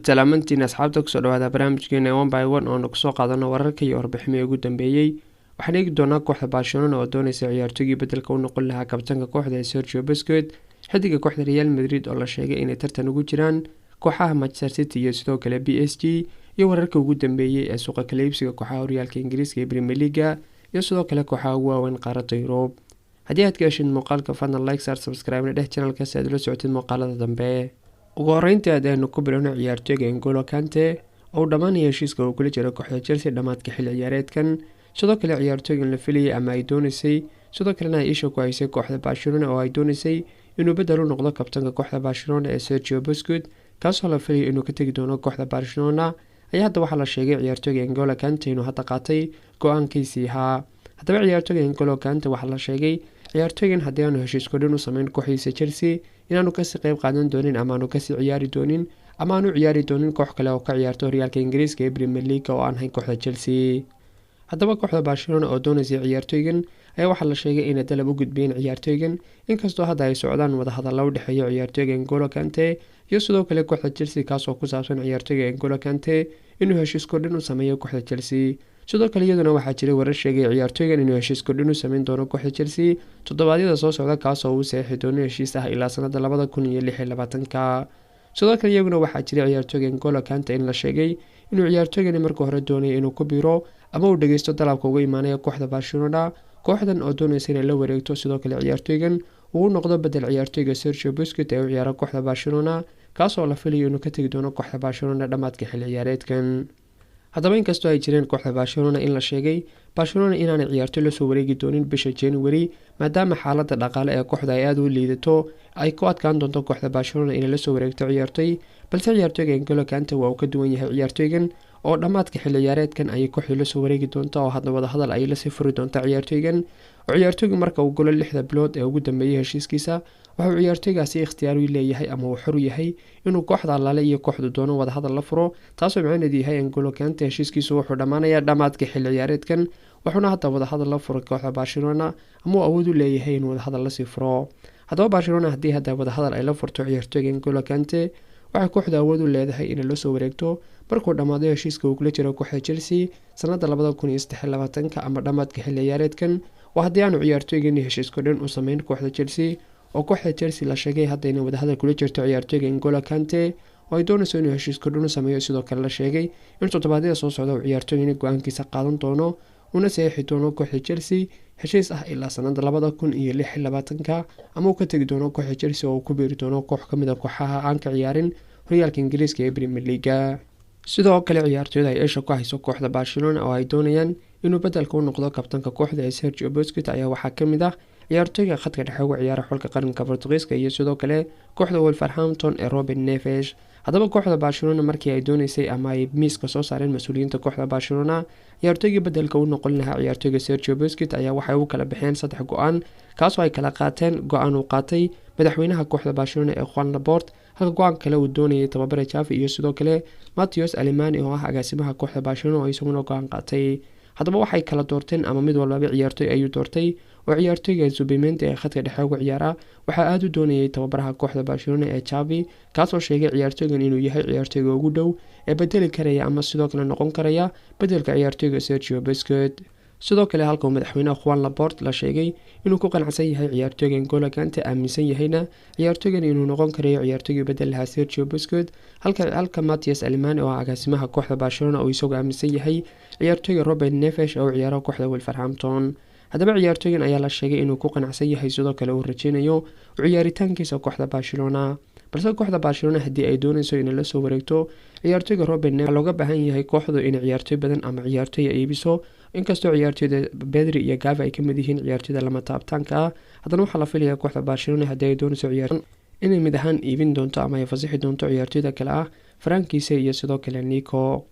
Salaamantiin asxaabta, kusoo dhawaada barnaamijkeena One by One oonu kusoo qaadano wararka iyo warbiximihii ugu dambeeyey. Waxaan eegi doonaa kooxda Barcelona oo dooneysa ciyaartoygii bedelka u noqon lahaa kabtanka kooxda ee Sergio Busquets, xidiga kooxda Real Madrid oo la sheegay inay tartan ugu jiraan kooxaha Manchester City iyo sidoo kale PSG, iyo wararka ugu dambeeyey ee suuqa kala iibsiga kooxaha horyaalka Ingiriiska ee Premier League-ga iyo sidoo kale kooxaha ugu waaweyn qaaradda Yurub. Haddii aad ka heshid muuqaalka, fadlan like saar, subscribe-na dheh channelka si aad ula socotid muuqaalada dambe. Ugu horeyntii aad aynu ku bilowno ciyaartoyga N'Golo Kante oo uu dhammaanaya heshiiska uu kula jiro kooxda Chelsea dhammaadka xilli ciyaareedkan. Sidoo kale ciyaartoygan la filayay ama ay dooneysay, sidoo kalena ay isha ku haysay kooxda Barcelona oo ay dooneysay inuu bedel u noqdo kabtanka kooxda Barcelona ee Sergio Busquets, kaasoo la filayay inuu ka tegi doono kooxda Barcelona, ayaa hadda waxaa la sheegay ciyaartoyga N'Golo Kante inuu hadda qaatay go-aankiisii ahaa. Haddaba ciyaartoyga N'Golo Kante waxaa la sheegay ciyaartoygan haddii aanu heshiis kordhin u sameyn kooxdiisa Chelsea inaanu kasii qeyb qaadan doonin ama aanu kasii ciyaari doonin ama aanu ciyaari doonin koox kale oo ka ciyaarta horyaalka Ingiriiska ee Premier League oo aan hayn kooxda Chelsea. Haddaba kooxda Barcelona oo dooneysay ciyaartoygan ayaa waxaa la sheegay inay dalab u gudbiyeen ciyaartoygan, inkastoo hadda ay socdaan wadahadalla u dhexeeya ciyaartoyga N'Golo Kante iyo sidoo kale kooxda Chelsea, kaasoo ku saabsan ciyaartoyga N'Golo Kante inuu heshiis kordhin u sameeyo kooxda Chelsea. Sidoo kale iyaduna waxaa jiray warar sheegay ciyaartoygan inuu heshiis kordhin u sameyn doono kooxda Chelsea toddobaadyada soo socda, kaasoo uu saxiixi doono heshiis ah ilaa sanada 2026-ka. Sidoo kale iyaguna waxaa jiray ciyaartoyga N'Golo Kante in la sheegay inuu ciyaartoygani marka hore doonaya inuu ku biiro ama uu dhageysto dalabka uga imaanaya kooxda Barcelona, kooxdan oo dooneysa inay la wareegto, sidoo kale ciyaartoygan uu noqdo bedel ciyaartoyga Sergio Busquets ee u ciyaara kooxda Barcelona, kaasoo la filayo inuu ka tegi doono kooxda Barcelona dhammaadka xilli ciyaareedkan. Haddaba inkastoo ay jireen kooxda Barcelona in la sheegay Barcelona inaanay ciyaartoy lasoo wareegi doonin bisha January, maadaama xaalada dhaqaale ee kooxda ay aada u liidato, ay ku adkaan doonto kooxda Barcelona inay lasoo wareegto ciyaartoy, balse ciyaartoyga N'Golo Kante waa uu ka duwan yahay ciyaartoygan oo dhammaadka xilli ciyaareedkan ayay kooxdu lasoo wareegi doonta oo hadda wadahadal ayay lasii furi doonta ciyaartoygan. Oo ciyaartoygu marka uu galo 6da bilood ee ugu dambeeyay heshiiskiisa, wuxuu ciyaartoygaasi ikhtiyaar u leeyahay ama uu xor u yahay inuu kooxda allaale iyo kooxdu doono wadahadal la furo, taasoo macnaheedu yahay N'Golo Kante heshiiskiisu wuxuu dhammaanayaa dhammaadka xilli ciyaareedkan, wuxuuna hadda wadahadal la furay kooxda Barcelona ama uu awood u leeyahay inuu wadahadal lasii furo. Haddaba Barcelona haddii hadda wadahadal ay la furto ciyaartoyga N'Golo Kante, waxay kooxdu awood u leedahay inay lasoo wareegto markuu dhammaado heshiiska uu kula jiro kooxda Chelsea sanada 2023-ka ama dhammaadka xilli ciyaareedkan, waa haddii aanu ciyaartoygani heshiis kordhin u sameyn kooxda Chelsea. Oo kooxda Chelsea la sheegay hadda inay wadahadal kula jirto ciyaartoyga N'Golo Kante oo ay doonayso inuu heshiis kordhin u sameeyo. Sidoo kale la sheegay in toddobaadyada soo socda uu ciyaartoygani go-aankiisa qaadan doono una saxiixi doono kooxda Chelsea heshiis ah ilaa sanada 2026-ka, ama uu ka tegi doono kooxda Chelsea oo uu ku biiri doono koox kamid a kooxaha aan ka ciyaarin horyaalka Ingiriiska ee Premier League-ga. Sidoo kale ciyaartoyda ay isha ku hayso kooxda Barcelona oo ay doonayaan inuu bedelka u noqdo kabtanka kooxda ee Sergio Busquets ayaa waxaa kamid ah ciyaartoyga khadka dhexe uga ciyaara xulka qaranka Portugiiska iyo sidoo kale kooxda Wolverhampton ee Robin Neves. Haddaba kooxda Barcelona markii ay dooneysay ama ay miiska soo saareen mas-uuliyiinta kooxda Barcelona ciyaartoygii bedelka u noqon lahaa ciyaartoyga Sergio Busquets, ayaa waxay u kala baxeen saddex go-aan, kaasoo ay kala qaateen go-aan uu qaatay madaxweynaha kooxda Barcelona ee Juan Laporta, halka go-aan kale uu doonayay tababare Xavi iyo sidoo kale Mateu Alemany oo ah agaasimaha kooxda Barcelona oo isaguna go-aan qaatay. Haddaba waxay kala doorteen ama mid walbaba ciyaartoy ayuu doortay, oo ciyaartoyga Zubimendi ee khadka dhexe uga ciyaara waxaa aada u doonayay tababaraha kooxda Barcelona ee Xavi, kaasoo sheegay ciyaartoygan inuu yahay ciyaartoyga ugu dhow ee bedeli karaya ama sidoo kale noqon karaya bedelka ciyaartoyga Sergio Busquets. Sidoo kale halka uu madaxweynaha Juan Laporta la sheegay inuu ku qanacsan yahay ciyaartoyga N'Golo Kante, aaminsan yahayna ciyaartoygan inuu noqon karayo ciyaartoygii bedel lahaa Sergio Busquets, halka Mateu Alemany oo ah agaasimaha kooxda Barcelona uu isagoo aaminsan yahay ciyaartoyga Robin Neves oo u ciyaaro kooxda Wolverhampton. Haddaba ciyaartoygan ayaa la sheegay inuu ku qanacsan yahay, sidoo kale uu rajeynayo u ciyaaritaankiisa kooxda Barcelona. Balse kooxda Barcelona haddii ay dooneyso inay lasoo wareegto ciyaartoyga Robin Neves, looga baahan yahay kooxdu inay ciyaartoy badan ama ciyaartoy ay iibiso. Inkastoo ciyaartoyda Pedri iyo Gavi ay kamid yihiin ciyaartoyda lama taabtaanka ah, haddana waxaa la filayaa kooxda Barcelona haddii ay dooneyso ciyaar inay mid ahaan iibin doonto ama ay fasixi doonto ciyaartoyda kale ah Franck Kessie iyo sidoo kale Nico.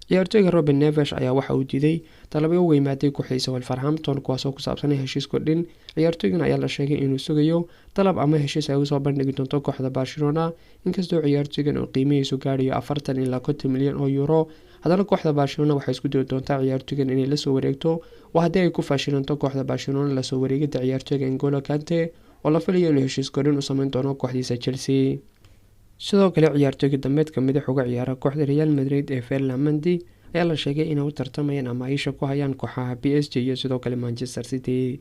Ciyaartoyga Robin Neves ayaa waxa uu diiday dalabyo uga yimaaday kooxdiisa Wolverhampton, kuwaasoo ku saabsanay heshiis kordhin. Ciyaartoygan ayaa la sheegay inuu sugayo dalab ama heshiis ay usoo bandhigi doonto kooxda Barcelona. Inkastoo ciyaartoygan uu qiimihiisu gaadhayo 40 ilaa 50 milyan oo euro, haddana kooxda Barcelona waxay isku dayi doontaa ciyaartoygan inay lasoo wareegto, waa haddii ay ku faashilanto kooxda Barcelona lasoo wareegida ciyaartoyga N'Golo Kante oo la filayo inuu heshiis kordhin u sameyn doono kooxdiisa Chelsea. Sidoo kale ciyaartooyga dambeedka madax uga ciyaara kooxda Real Madrid ee Ferland Mendy ayaa la sheegay inay u tartamayaan ama aisha ku hayaan kooxaha PSG iyo sidoo kale Manchester City.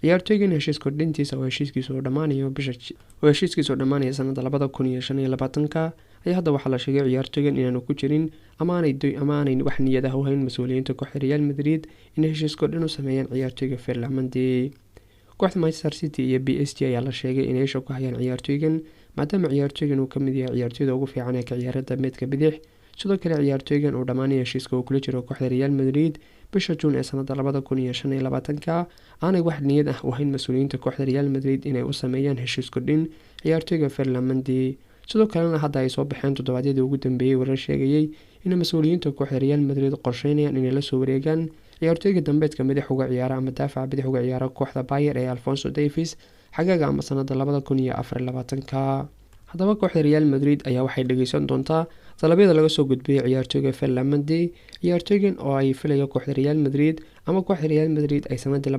Ciyaartooygan heshiis kordhintiisa oo heshiiskiisa oo dhammaanaya sanada 2025 ayaa hadda waxaa la sheegay ciyaartooygan inaanu ku jirin ama aanay wax niyad ah u hayn mas-uuliyiinta kooxda Real Madrid inay heshiis kordhin u sameeyaan ciyaartooyga Ferland Mendy. Kooxda Manchester City iyo PSG ayaa la sheegay inay isha ku hayaan ciyaartooygan, maadaama ciyaartooygan uu kamid yahay ciyaartooyda ugu fiican ee ka ciyaara dambeedka bidix. Sidoo kale ciyaartooygan uu dhammaanaya heshiiska uu kula jiro kooxda Real Madrid bisha Juun ee sanada 2025 aanay wax niyad ah u hayn mas-uuliyiinta kooxda Real Madrid inay u sameeyaan heshiis kordhin ciyaartooyga Ferland Mendy. Sidoo kalena hadda ay soo baxeen toddobaadyadii ugu dambeeyey warar sheegayay in mas-uuliyiinta kooxda Real Madrid qorsheynayaan inay lasoo wareegaan ciyaartooyga dambeedka madax uga ciyaara ama daafaca bidix uga ciyaara kooxda Bayer ee Alphonso Davies xagaaga ama sanada 2024. Haddaba kooxda Real Madrid ayaa waxay dhageysan doontaa dalabyada laga soo gudbiyay ciyaartooyga Ferland Mendy, ciyaartooygan oo ay filayo kooxda Real Madrid ama kooxda Real Madrid ay sanadii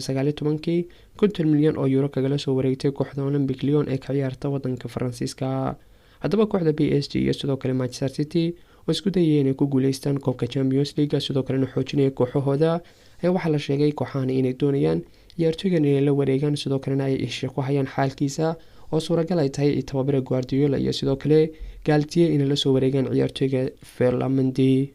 2019 50 milyan oo euro kagala soo wareegtay kooxda Olympic Lyon ee ka ciyaarta wadanka Faransiiska. Haddaba kooxda PSG iyo sidoo kale Manchester City oo isku dayay inay ku guuleystaan koobka Champions League, sidoo kalena xoojinaya kooxahooda, ayaa waxaa la sheegay kooxahani inay doonayaan ciyaartooygan inay la wareegaan, sidoo kalena ay isha ku hayaan xaalkiisa oo suuragal ay tahay tababare Guardiola iyo sidoo kale Galtier inay lasoo wareegaan ciyaartooyga Ferland Mendy.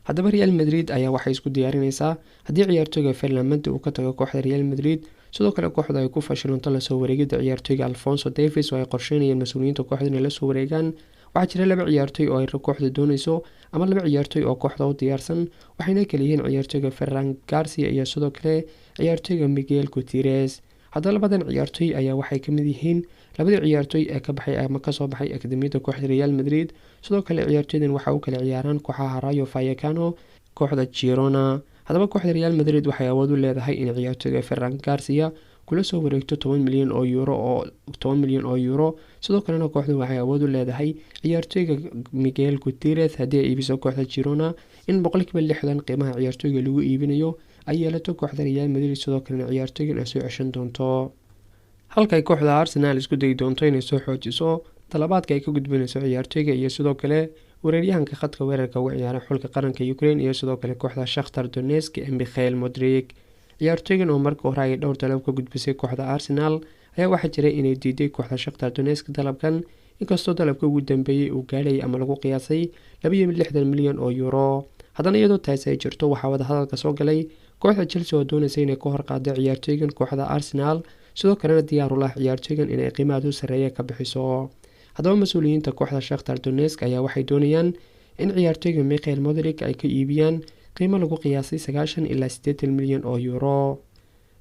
Haddaba Real Madrid ayaa waxay isku diyaarinaysaa haddii ciyaartooyga Ferland Mendy uu ka tago kooxda Real Madrid, sidoo kale kooxda ay ku fashilanto lasoo wareegida ciyaartooyga Alphonso Davies oo ay qorsheynayeen mas-uuliyiinta kooxda inay lasoo wareegaan. Waxaa jira laba ciyaartooy oo ay kooxda doonayso ama laba ciyaartooy oo kooxda u diyaarsan, waxayna kala yihiin ciyaartooyga Ferran Garcia iyo sidoo kale ciyaartooyga Miguel Gutierrez. Haddaba labadan ciyaartooy ayaa waxay kamid yihiin labadii ciyaartooy ee ka baxay ama kasoo baxay akademiyada kooxda Real Madrid. Sidoo kale ciyaartooydan waxa u kala ciyaaraan kooxaha Rayo Vallecano, kooxda Girona. Haddaba kooxda Real Madrid waxay awood u leedahay in ciyaartooyga Ferran Garcia kula soo wareegto 10 milyan oo euro oo 10 milyan oo euro. Sidoo kalena kooxdu waxay awood u leedahay ciyaartooyga Miguel Gutierrez haddii ay iibiso kooxda Girona in 60% qiimaha ciyaartooyga lagu iibinayo ay yeelato kooxda Real Madrid, sidoo kalena ciyaartooygan ay soo ceshan doonto. Halkay kooxda Arsenal isku dayi doonto inay soo xoojiso talabaadka ay ka gudbinayso ciyaartooyga iyo sidoo kale weeraryahanka khadka weerarka uga ciyaara xulka qaranka Ukraine iyo sidoo kale kooxda Shakhtar Donetsk ee Mikhail Mudryk. Ciyaartooygan oo marka hore ay dhowr dalab ka gudbisay kooxda Arsenal ayaa waxaa jiray inay diiday kooxda Shakhtar Donetsk dalabkan, inkastoo dalabka ugu dambeeyay uu gaadhay ama lagu qiyaasay 62 milyan oo euro. Haddana iyadoo taasi ay jirto, waxaa wadahadalka soo galay kooxda Chelsea oo doonaysa inay ka hor qaado ciyaartooygan kooxda Arsenal, sidoo kalena diyaar u lah ciyaartooygan inay qiimaha u sarreeya ka bixiso. Haddaba mas-uuliyiinta kooxda Shakhtar Donetsk ayaa waxay doonayaan in ciyaartooyga Mikhail Mudryk ay ka iibiyaan qiimo lagu qiyaasay 90 ilaa 80 milyan oo euro.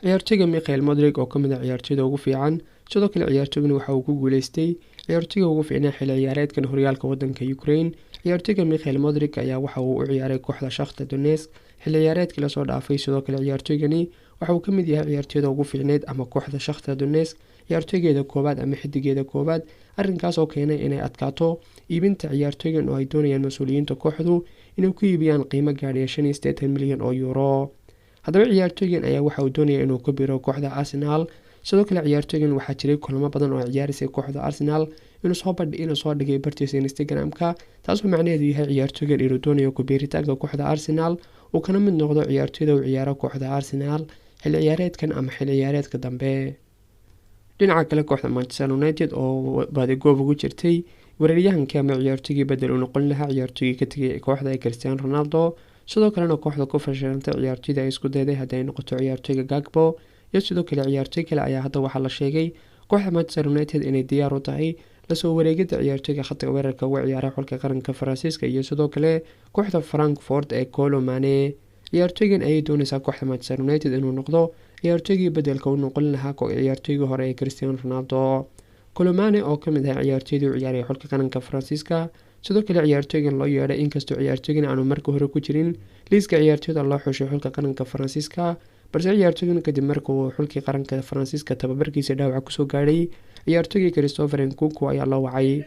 Ciyaartooyga Mikhail Mudryk oo kamid ah ciyaartooyda ugu fiican, sidoo kale ciyaartooygan waxa uu ku guuleystay ciyaartooyga ugu fiicnaa xilli ciyaareedkan horyaalka wadanka Ukraine. Ciyaartooyga Mikhail Mudryk ayaa waxa uu u ciyaaray kooxda Shakhtar Donetsk xilli ciyaareedkii lasoo dhaafay. Sidoo kale ciyaartooygani waxa uu kamid yahay ciyaartooyda ugu fiicneyd ama kooxda Shakhtar Donetsk ciyaartooygeeda koowaad ama xidigeeda koowaad, arrinkaas oo keenay inay adkaato iibinta ciyaartooygan oo ay doonayaan mas-uuliyiinta kooxdu inay ku iibiyaan qiimo gaadhaya 85 milyan oo euro. Haddaba ciyaartooygan ayaa waxa uu doonaya inuu ku biro kooxda Arsenal. Sidoo kale ciyaartooygan waxaa jiray kulamo badan oo ciyaarisay kooxda Arsenal inuu soo dhigay bartiisa Instagram-ka, taasoo macnaheedu yahay ciyaartooygan inuu doonayo ku biiritaanka kooxda Arsenal uu kana mid noqdo ciyaartooyda u ciyaara kooxda Arsenal xilli ciyaareedkan ama xilli ciyaareedka dambe. Dhinaca kale kooxda Manchester United oo baadigoob ugu jirtay weeraryahankii ama ciyaartoygii bedel u noqon lahaa ciyaartoygii ka tegay kooxda ee Cristiano Ronaldo, sidoo kalena kooxda ku fashilantay ciyaartoyda ay isku dayday haddii ay noqoto ciyaartooyga Gakpo iyo sidoo kale ciyaartooy kale ayaa hadda waxaa la sheegay kooxda Manchester United inay diyaar u tahay lasoo wareegida ciyaartooyga khadka weerarka uga ciyaara xulka qaranka Faransiiska iyo sidoo kale kooxda Frankfurt ee Kolo Mane. Ciyaartooygan ayay doonaysaa kooxda Manchester United inuu noqdo ciyaartooygii bedelka u noqon lahaa ciyaartooygii hore ee Cristiano Ronaldo. Kolo Mane oo kamid ah ciyaartooydii u ciyaaray xulka qaranka Faransiiska, sidoo kale ciyaartooygan loo yeedhay inkastoo ciyaartooygan aanu marka hore ku jirin liiska ciyaartooyda loo xushay xulka qaranka Faransiiska, balse ciyaartooygan kadib marka uu xulkii qaranka Faransiiska tababarkiisa dhaawaca kusoo gaadhay ciyaartooygii Christopher Nkunku ayaa loo wacay.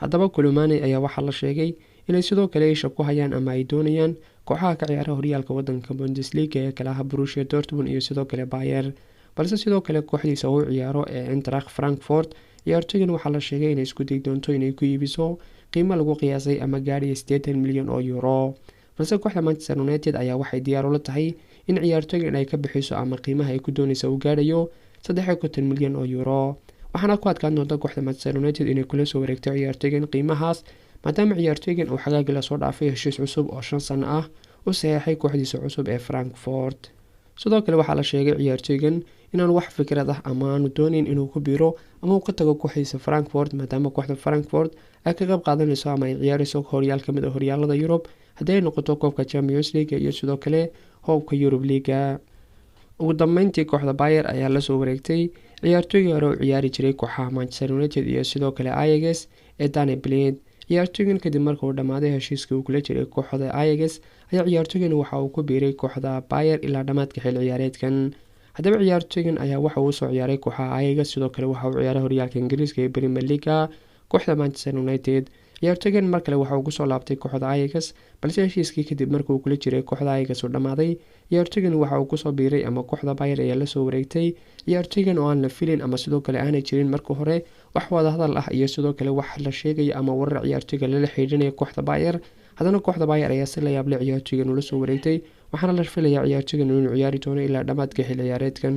Haddaba Kolo Mane ayaa waxaa la sheegay inay sidoo kale isha ku hayaan ama ay doonayaan kooxaha ka ciyaara horyaalka wadanka Bundesliga ee kalaha Borussia Dortmund iyo sidoo kale Bayer, balse sidoo kale kooxdiisa uu ciyaaro ee Eintracht Frankfurt Ciyaartoygan waxaa la sheegay inay isku day doonto inay ku iibiso qiimo lagu qiyaasay ama gaadhaya 80 milyan oo euro, balse kooxda Manchester United ayaa waxay diyaar ula tahay in ciyaartoygan ay ka bixiso ama qiimaha ay ku dooneysa uu gaadhayo 53 milyan oo euro. Waxaana ku adkaan doonta kooxda Manchester United inay kula soo wareegto ciyaartoygan qiimahaas, maadaama ciyaartoygan uu xagaagii lasoo dhaafay heshiis cusub oo 5 sano ah u saxeexay kooxdiisa cusub ee Frankfort. Sidoo kale waxaa la sheegay ciyaartoygan inaanu wax fikrad ah ama aanu dooneyn inuu ku biiro ama uu ka tago kooxdiisa Frankfort, maadaama kooxda Frankfort ay ka qayb qaadanayso ama ay ciyaareyso horyaal kamid a horyaalada Yurub, haddii ay noqoto koobka Champions League iyo sidoo kale koobka Yurub League-ga. Ugu dambeyntii, kooxda Bayer ayaa lasoo wareegtay ciyaartoygii hore u ciyaari jiray kooxaha Manchester United iyo sidoo kale Ajax ee Danny Blind. Ciyaartoygan kadib marka uu dhammaaday heshiiskii uu kula jiray kooxda Ajax ayaa ciyaartoygan waxa uu ku biiray kooxda Bayer ilaa dhammaadka xil ciyaareedkan. Haddaba ciyaartoygan ayaa waxa uu usoo ciyaaray kooxaha Ajax, sidoo kale waxa uu ciyaaray horyaalka Ingiriiska ee Premier League-ga kooxda Manchester United. Ciyaartoygan mar kale waxa uu kusoo laabtay kooxda Ajax, balse heshiiskii kadib marka uu kula jiray kooxda Ajax uu dhammaaday, ciyaartoygan waxa uu kusoo biiray ama kooxda Bayer ayaa lasoo wareegtay ciyaartoygan oo aan la filin ama sidoo kale aanay jirin marka hore wax wadahadal ah iyo sidoo kale wax la sheegaya ama warar ciyaartoyga lala xidhiidhinaya kooxda Bayer. Haddana kooxda Bayer ayaa si la yaable ciyaartoygan ula soo wareegtay, waxaana la filayaa ciyaartoygan inuu ciyaari doono ilaa dhammaadka xil ciyaareedkan.